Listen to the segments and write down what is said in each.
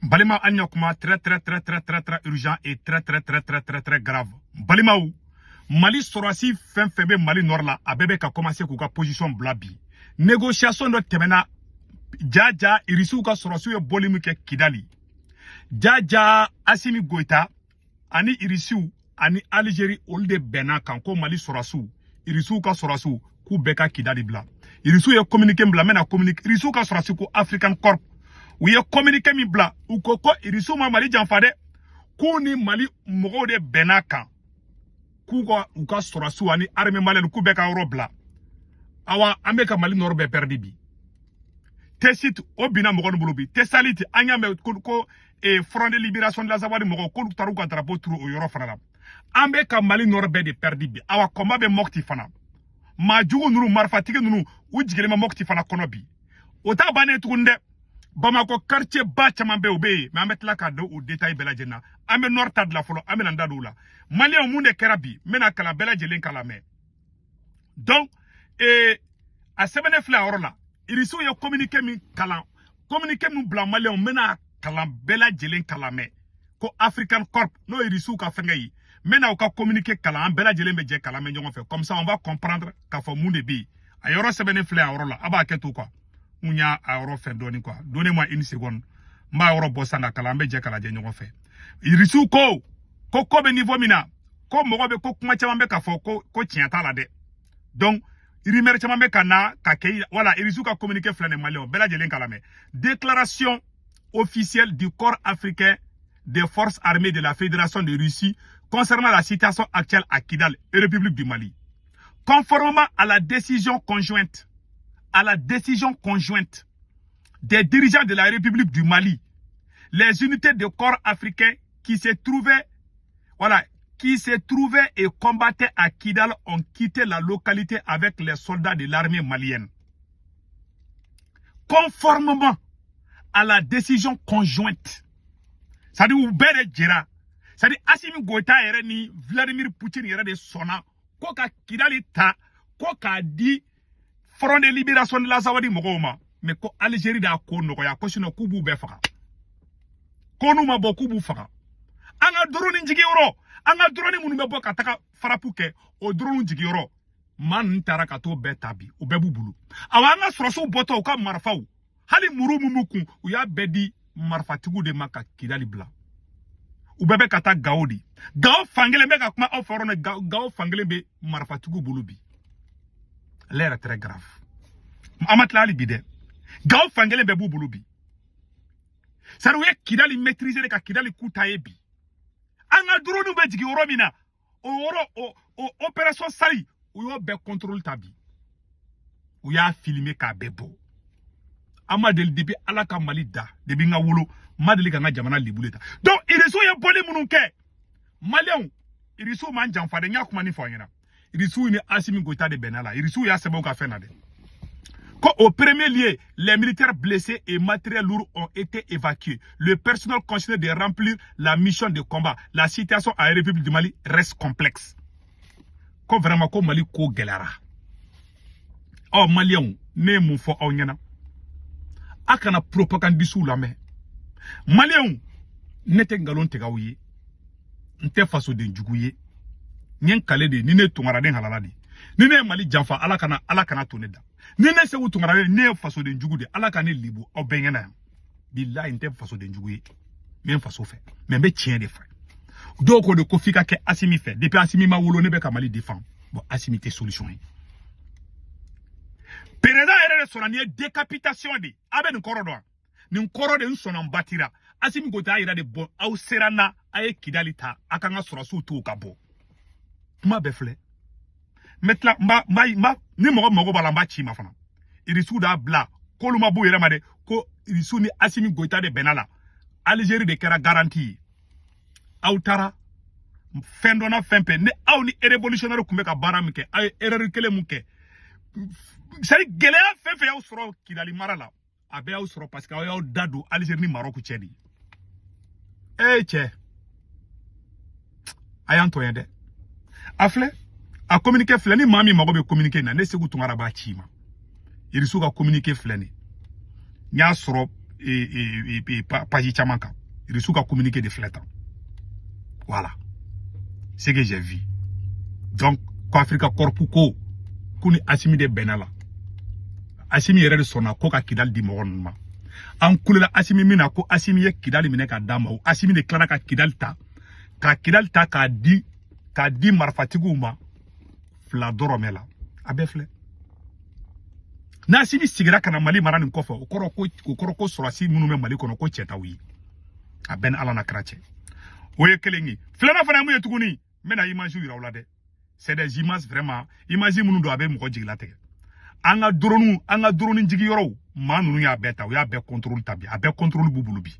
Balima, an ɲa kuma très très très très très très urgent et très très très très très très grave. Balimaw, Mali sɔrɔsi fɛn fɛn bɛ Mali nord la, a bɛɛ bɛ ka commencer k'u ka position bila bi. Négociation dɔ tɛmɛna ja ja, Irisiw ka sɔrɔsiw ye bɔli min kɛ Kidali. Ja ja, Asimi Goïta ani Irisiw ani Algérie, olu de bɛnna kan ko Mali sɔrɔsiw, Irisiw ka sɔrɔsiw, k'u bɛɛ ka Kidali bila. Irisiw ye communiqué bila, n bɛna communiqué. Irisiw ka sɔrɔsi ko African Corps, u ye communiqué min bila, u ko ko Irisiw ma Mali janfa dɛ, k'u ni Mali mɔgɔw de bɛnna kan k'u ka u ka sɔrɔsiw ani armée malienne, k'u bɛɛ ka yɔrɔ bila. Awa, an bɛ ka Mali nord bɛɛ perdre bi. Tessit, o binna mɔgɔ min bolo bi, Tessalit, an y'a mɛn ko Front de libération de l'Azawad mɔgɔw, k'olu taara u ka drapeau turu o yɔrɔ fana la. An bɛ ka Mali nord bɛɛ de perdre bi. Awa, combat bɛ Mopti fana. Maa jugu ninnu, marifatigi ninnu, u jigilen bɛ Mopti fana kɔnɔ bi. O t'a bannen tuguni dɛ, Bamakɔ quartier ba caman bɛ yen, o bɛ yen, mais an bɛ tila k'a don o détail bɛɛ lajɛlen na. An bɛ nord ta dilan fɔlɔ, an bɛna n da don o la. Maliyɛnw, mun de kɛra bi? N bɛna kalan bɛɛ lajɛlen kala mɛn. Donc a sɛbɛnnen filɛ a yɔrɔ la. Irisiw ye communiqué min kalan, communiqué min bila, maliyɛnw, n bɛna kalan bɛɛ lajɛlen kalan mɛn ko African Corps, n'o ye Irisiw ka fɛngɛ ye. N bɛna u ka communiqué kalan, an bɛɛ lajɛlen bɛ jɛ kalan mɛn ɲɔgɔn fɛ. Comme ça, on va comprendre k'a fɔ mun de bɛ yen. A yɔrɔ sɛbɛnnen filɛ a yɔrɔ la. A b'a kɛ to quoi, n y'a a yɔrɔ fɛn dɔɔni quoi. Donnez-moi une seconde, n b'a yɔrɔ bɔ sisan ka kalan, an bɛ jɛ k'a lajɛ ɲɔgɔn fɛ. Irisiw ko ko bɛ niveau min na, ko mɔgɔ bɛ ko kuma caman bɛ k'a fɔ ko tiɲɛ t'a la dɛ. Donc rumeur caman bɛ ka na ka kɛ. Voilà, irisiw ka communiqué filɛ nin, maliyɛnw bɛɛ lajɛlen k'a lamɛn. Déclaration officielle du corps africain des forces armées de la Fédération de Russie concernant la situation actuelle à Kidal et République du Mali. Conformément à la décision conjointe des dirigeants de la République du Mali, les unités de corps africains qui se trouvaient, voilà, qui se trouvaient et combattaient à Kidal ont quitté la localité avec les soldats de l'armée malienne. Conformément à la décision conjointe. C'est-à-dire, u bɛɛ de jɛra. C'est-à-dire, Assimi Goïta yɛrɛ ni Vladimir Poutine yɛrɛ de sɔnna ko ka Kidali ta ko k'a di Front de libération de l'Azawadi mɔgɔw ma, mais ko Algérie de y'a ko nɔgɔya, ko sinon k'u b'u bɛɛ faga. Ko n'u ma bɔ, k'u b'u faga. An ka drone jigiyɔrɔ, an ka drone minnu bɛ bɔ ka taga frappe kɛ, o drone jigiyɔrɔ, maa ninnu taara ka t'o bɛɛ ta bi, o bɛɛ b'u bolo. Awa, an ka sɔrɔsiw bɔtɔ, u ka marifaw, hali muru min b'u kun, u y'a bɛɛ di marifatigiw de ma ka Kidali bila. U bɛɛ bɛ ka taa Gawo de. Gawo fankelen bɛ ka kuma aw fɛ yɔrɔ min, Gawo fankelen bɛ marifatigiw bolo bi. L'heure est très grave. An ma tila hali bi dɛ. Gawo fankelen bɛɛ b'u bolo bi. C'est à dire, u ye Kidali maîtriser de ka Kidali k'u ta ye bi. An ka drone bɛ jigin yɔrɔ min na, o yɔrɔ, o opération sali, u y'o bɛɛ contrôle ta bi. U y'a filmer k'a bɛɛ bɔ. An ma deli, depuis Ala ka Mali da, depuis n ka wolo, n ma deli ka n ka jamana libule ta. Donc irisiw ye bɔli minnu kɛ, maliyɛnw, irisiw m'an janfa dɛ. N y'a kuma ni fɔ aw ɲɛna. Irisiw ni Asimi Goïta de bɛnna la. Irisiw y'a sɛbɛn u ka fɛn na dɛ ko au premier lieu, les militaires blessés et matériels lourds ont été évacués. Le personnel continue de remplir la mission de combat. La situation à la République du Mali reste complexe. Ko vraiment, ko Mali ko gɛlɛyara. Ɔ, maliyɛnw, ne ye mun fɔ aw ɲɛna? A kana propagandisiw lamɛn. Maliyɛnw, ne tɛ nkalon tigɛ aw ye, n tɛ fasoden jugu ye. N ye n kale de, ni ne ye tunkaraden halala de, ni ne ye Mali janfa, Ala kana to ne da. Ni ne Segu Tunkara, ne ye fasoden jugu de, Ala ka ne libu aw bɛɛ ɲɛna yan. Bilahi, n tɛ fasoden jugu ye, n bɛ n faso fɛ, mais n bɛ tiɲɛ de fɛ. Dɔw ko de ko f'i ka kɛ Asimi fɛ. Depuis Asimi ma wolo, ne bɛ ka Mali défend. Bon, Asimi tɛ solution ye. Président yɛrɛ de sɔnna nin ye décapitation de. A bɛ nin kɔrɔ dɔn wa? Nin kɔrɔ de, n sɔnna, n batira. Asimi Goïta y'a yira de bɔn, aw sera n na, a ye Kidali ta, a k'an ka sɔrɔsiw to ka bɔ. Kuma bɛɛ filɛ. N bɛ tila, n b'a ni mɔgɔ mago b'a la, n b'a ci ma fana. Irisiw d'a bila k'olu ma b'u yɛrɛ ma dɛ, ko irisiw ni Asimi Goïta de bɛnna la. Algérie de kɛra garantie ye. Aw taara fɛn dɔ na, fɛn fɛn ni aw ni révolutionnaire tun bɛ ka baara min kɛ, aw ye erreur kelen mun kɛ. C'est à dire, gɛlɛya fɛn fɛn y'aw sɔrɔ Kidali mara la, a bɛɛ y'aw sɔrɔ parce que aw y'aw da don Algérie ni Maroc cɛ de. Ee cɛ, a y'an tɔɲɛ dɛ. A filɛ, a communiqué filɛ. Ni maa min mago bɛ communiqué na, ne Segu Tunkara b'a ci ma. Irisiw ka communiqué filɛ nin. N y'a sɔrɔ page caman kan. Irisiw ka communiqué de filɛ tan. Voilà ce que j'ai vu. Donc ko Africa Corp ko k'u ni Assimi de bɛnna la. Assimi yɛrɛ de sɔnna ko ka Kidali di mɔgɔ ninnu ma. An kulela Assimi min na ko Assimi ye Kidali minɛ k'a d'a ma, o Assimi de tilara ka Kidali ta, ka Kidali ta k'a di marifatigiw ma fila dɔrɔmɛ la. A bɛɛ filɛ. N'Assimi sigira ka na Mali mara nin kɔfɛ, o kɔrɔ ko sɔrɔsi minnu bɛ Mali kɔnɔ ko cɛ t'aw ye. A bɛɛ ni Ala na kira cɛ. O ye kelen ye. Filanan fana ye mun ye tuguni? N bɛna image yira aw la dɛ. C'est des images vraiment, image minnu don, a bɛ mɔgɔ jigilatigɛ. An ka drone, an ka drone jigiyɔrɔw, maa ninnu y'a bɛɛ ta, u y'a bɛɛ contrôle ta bi, a bɛɛ contrôle b'u bolo bi.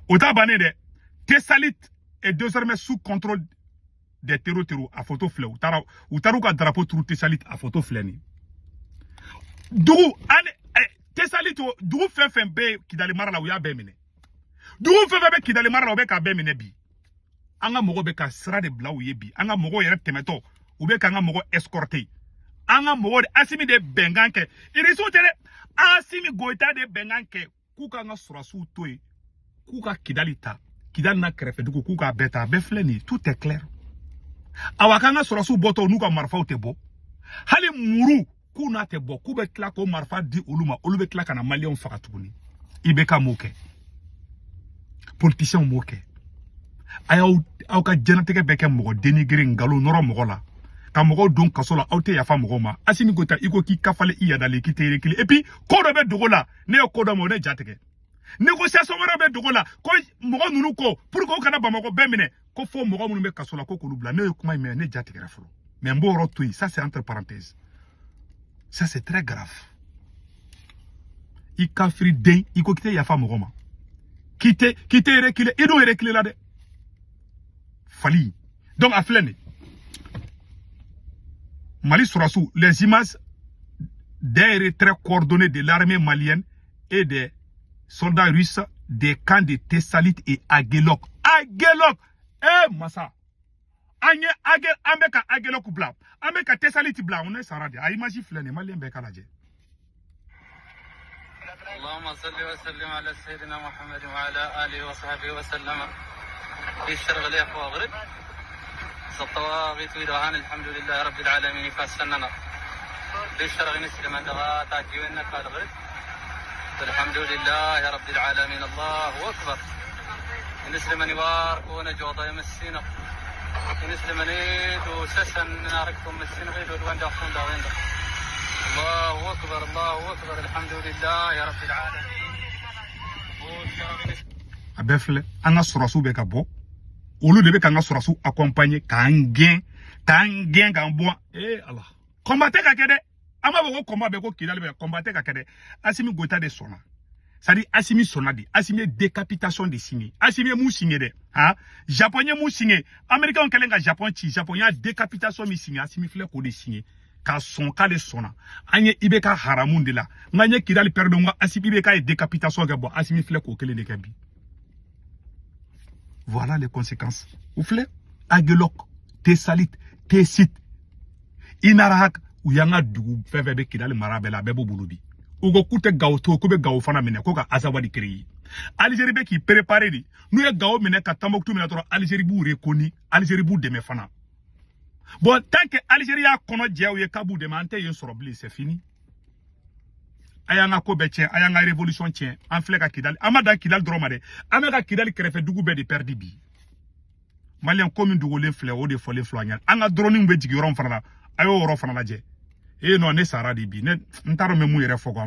O t'a bannen dɛ. Tessalit est désormais sous contrôle des terros. A photo filɛ. U taara u ka drapeau turu Tessalit, a photo filɛ nin. Dugu ani Tessalit, dugu fɛn fɛn bɛ Kidali mara la, u y'a bɛɛ minɛ. Dugu fɛn fɛn bɛ Kidali mara la, u bɛ k'a bɛɛ minɛ bi. An ka mɔgɔw bɛ ka sira de bila u ye bi. An ka mɔgɔw yɛrɛ tɛmɛtɔ, u bɛ k'an ka mɔgɔ escorter. An ka mɔgɔw de, Asimi de bɛnkan kɛ. Irisiw tɛ dɛ, Asimi Goyita de bɛnkan kɛ k'u k'an ka sɔrɔsiw to yen, k'u ka Kidali ta, Kidali n'a kɛrɛfɛdugu, k'u k'a bɛɛ ta. A bɛɛ filɛ nin ye, tout est clair. Awa, k'an ka sɔrɔsiw bɔtɔ, n'u ka marifaw tɛ bɔ, hali muru k'u n'a tɛ bɔ, k'u bɛ tila k'o marifa di olu ma, olu bɛ tila ka na maliyɛnw faga tuguni. IBK m'o kɛ, politiciens m'o kɛ. A y'aw aw ka diɲɛlatigɛ bɛɛ kɛ mɔgɔ dénigrer, nkalon nɔrɔ mɔgɔ la, ka mɔgɔw don kaso la, aw tɛ yafa mɔgɔw ma. Asimi Goyita, i ko k'i kafale, i yadalen, k'i tɛ reculer. Et puis ko dɔ bɛ dogo la, ne ye ko dɔ mɛn, o ne ja tigɛ. Négociation wɛrɛ bɛ dogo la ko mɔgɔ ninnu ko pour que o kana Bamakɔ bɛɛ minɛ, ko fo mɔgɔ minnu bɛ kaso la, ko k'olu bila. Ne ye kuma in mɛn, ne ja tigɛra fɔlɔ, mais n b'o yɔrɔ to yen. Ça, c'est entre parenthèses, ça, c'est très grave. I kafiri den, i ko k'i tɛ yafa mɔgɔ ma, k'i tɛ reculer, i dun reculer la dɛ, fali. Donc a filɛ nin, Mali sɔrɔsiw, les images des retraits coordonnés de l'armée malienne et des soldats russes des camps de Tessalit et Aguelok. Aguelok! Eh, masa! An ye Age, an bɛ ka Aguelok bila, an bɛ ka Tessalit bila, on est sara de. A image filɛ nin ye, maliyɛn bɛɛ k'a lajɛ. اللهم صل وسلم على سيدنا محمد وعلى اله وصحبه وسلم. في الشرق اليخ وغرب الطواغيت ويدوهان، الحمد لله رب العالمين. فاسننا في الشرق نسلم تاجيونا الغرب، الحمد لله رب العالمين، الله اكبر. نسلم نوار ونجوض يمسينا، نسلم نيد وسسن ناركم مسينا غير وين. الله اكبر، الله اكبر، الحمد لله رب العالمين. A bɛɛ filɛ, an ka sɔrɔsiw bɛ ka bɔ, olu de bɛ k'an ka sɔrɔsiw accompagner k'an gɛn, k'an gɛn, k'an bɔ. Eh Ala, combat tɛ ka kɛ dɛ. An b'a fɔ ko combat bɛ ko Kidali bɛ, combat tɛ ka kɛ dɛ. Asimi Goyita de sɔnna, c'est à dire Asimi sɔnna de. Asimi ye décapitation de signé. Asimi ye mun signé dɛ? Han, Japon ye mun signé? Américain kɛlen ka Japon ci, Japon y'a décapitation min signé, Asimi filɛ k'o de signé k'a sɔn k'ale sɔnna. An ye IBK haramu de la, n k'an ye Kidali perdu, n ko Asimi, IBK ye décapitation kɛ. Bon, Asimi filɛ k'o kelen de kɛ bi. Voilà les conséquences. U filɛ, Aguelok, Tessalit, Tessit, Inarahak, u y'an ka dugu fɛn fɛn bɛ Kidali mara bɛɛ la, a bɛɛ b'u bolo bi. U ko k'u tɛ Gawo to, k'u bɛ Gawo fana minɛ, ko ka Azawadi créer. Algérie bɛ k'i préparer de. N'u ye Gawo minɛ ka Tombouctou minɛ dɔrɔn, Algérie b'u reconnu, Algérie b'u dɛmɛ fana. Bon, tant que Algérie y'a kɔnɔ jɛ u ye k'a b'u dɛmɛ, an tɛ yen sɔrɔ bilen, c'est fini. A y'an ka ko bɛɛ tiɲɛ, a y'an ka révolution tiɲɛ. An filɛ ka Kidali, an ma dan Kidali dɔrɔn ma dɛ, an bɛ ka Kidali kɛrɛfɛ dugu bɛɛ de perdu bi. Maliyɛn, ko min dogolen filɛ, o de fɔlen filɛ an ɲɛna. An ka drone bɛ jigin yɔrɔ min fana la, a y'o yɔrɔ fana lajɛ. Eh non, ne sara de bi. Ne n t'a dɔn n bɛ mun yɛrɛ fɔ quoi.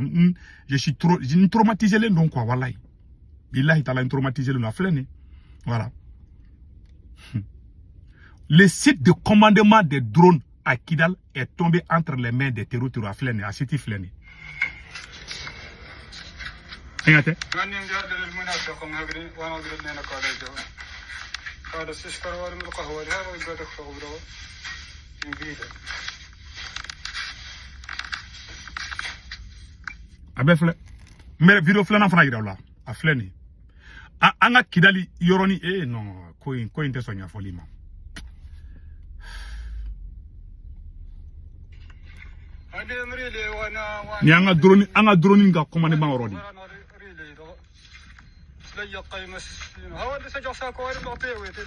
Je suis trop, n traumatisé len don quoi, walayi, bilahi taala, n traumatisé len don. A filɛ nin, voilà le site de commandement des drones à Kidal est tombé entre les mains des terroristes. A filɛ nin, a site filɛ nin. An ka tɛ. غني مجادل المنافق مهجري وانا اقول لنا قال جو قال السشكر وارم القهوة لها ويقعد خبره يبيده. A bɛɛ filɛ. N bɛ vidéo filanan fana yira aw la. A filɛ nin ye, an ka Kidali yɔrɔnin. Eh non, ko in tɛ sɔn ɲɛfɔli ma. هذه مريلي وانا Nin y'an ka drone, an ka drone ka commandement yɔrɔ de ye. وانا ريلي لي قيمة هو اللي سجل ساكو انا معطيه ويتي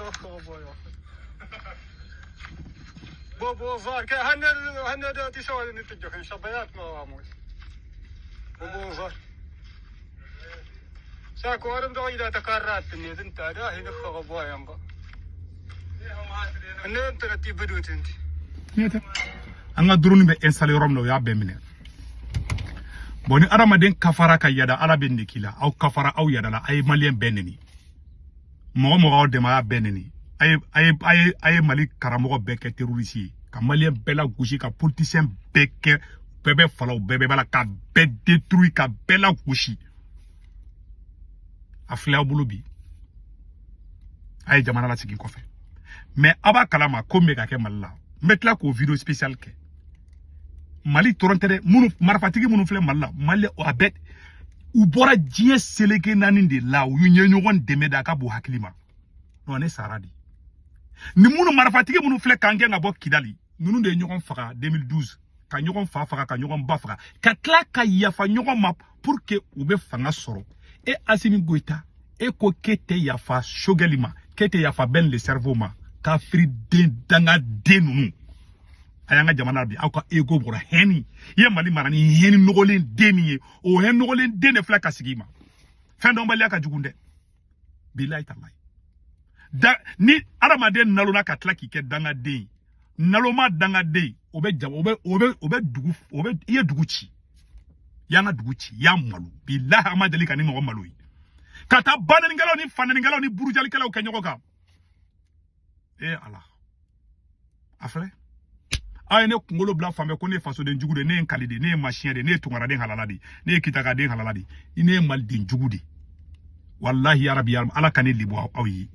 بوبو زار هن هن تسوي نتجه شبيات ما موس بوبو زار ساكو انا مدعي إذا تكررت إني انت راهي نخ غبايا ان انت نتي بدوت انت An ka drone bɛ installé yɔrɔ min na, o y'a bɛɛ minɛ. Bon, ni adamaden kafara ka yada, Ala bɛ nin k'i la. Aw kafara, aw yada la, a ye Malien bɛɛ neni. Mɔgɔ mɔgɔ aw dɛmɛ, a y'a bɛɛ neni. A ye Mali karamɔgɔ bɛɛ kɛ terroriste ye, ka Malien bɛɛ la gosi, ka politicien bɛɛ kɛ, bɛɛ bɛ falaw bɛɛ bɛ la, ka bɛɛ détruire, ka bɛɛ la gosi. A filɛ aw bolo bi, a ye jamana lasegin kɔfɛ. Mais aw b'a kalama ko min bɛ ka kɛ Mali la, n bɛ tila k'o vidéo spécial kɛ. Mali dɔrɔn tɛ dɛ, minnu marifatigi minnu filɛ Mali la, Mali a bɛɛ u bɔra diɲɛ seleke naani de la, u ye ɲɔgɔn dɛmɛ de, a ka bon hakili ma. Non, ne sara de. Ni minnu marifatigi minnu filɛ k'an gɛn ka bɔ Kidali, ninnu de ye ɲɔgɔn faga 2012, ka ɲɔgɔn fa faga, ka ɲɔgɔn ba faga, ka tila ka yafa ɲɔgɔn ma pour que u bɛ fanga sɔrɔ. E Assimi Goïta, e ko k'e tɛ yafa Choguel ma, k'e tɛ yafa Ben le Cerveau ma. Kafiri den, dangaden ninnu, a y'an ka jamana bi, aw ka ego bɔra hɛni. I ye Mali mara ni hɛni nɔgɔlen den min ye, o hɛni nɔgɔlen den de filɛ ka sigi i ma. Fɛn dɔnbaliya ka jugu dɛ, bilayi talayi. Da ni adamaden nalona ka tila k'i kɛ dangaden ye, naloma dangaden, o bɛ jama, o bɛ dugu, o bɛ i ye dugu ci, i y'an ka dugu ci, i y'a malo. Bilahi, an ma deli ka ni mɔgɔ malo ye ka taa banɛnikɛlaw ni fanɛnikɛlaw ni burujalikɛlaw kɛ ɲɔgɔn kan. E Ala, a filɛ, aw ye ne kunkolo bila fan bɛɛ ko ne ye fasoden jugu de, ne ye n kali de, ne ye masiyɛn de, ne ye tungaraden halala de, ne ye kitakaden halala de, ne ye maliden jugu de. Walahi yarabi, Ala ka ne libu aw ye.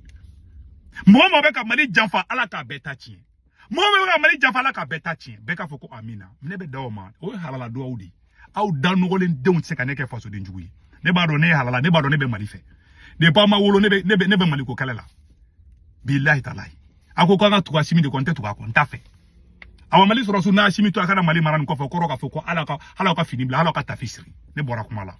Mɔgɔ mɔgɔ bɛ ka Mali janfa, Ala k'a bɛɛ ta tiɲɛ. Mɔgɔ mɔgɔ bɛ ka Mali janfa, Ala k'a bɛɛ ta tiɲɛ. Bɛɛ k'a fɔ ko amina. Ne bɛ da o ma, o ye halala duwawu de ye. Aw da nɔgɔlen denw tɛ se ka ne kɛ fasoden jugu ye. Ne b'a dɔn ne ye halala, ne b'a dɔn ne bɛ Mali fɛ. Depuis an ma wolo, ne bɛ Mali ko kɛlɛ la. Bilahi talahi, a ko k'an ka tugu Assimi de kɔ, n tɛ tugu a kɔ, n t'a fɛ. Awa, Mali sɔrɔsiw n'a Assimi to a kana Mali mara nin kɔfɛ, o kɔrɔ k'a fɔ ko ala ka, ala ka fini bila, ala ka tafi siri. Ne bɔra kuma la.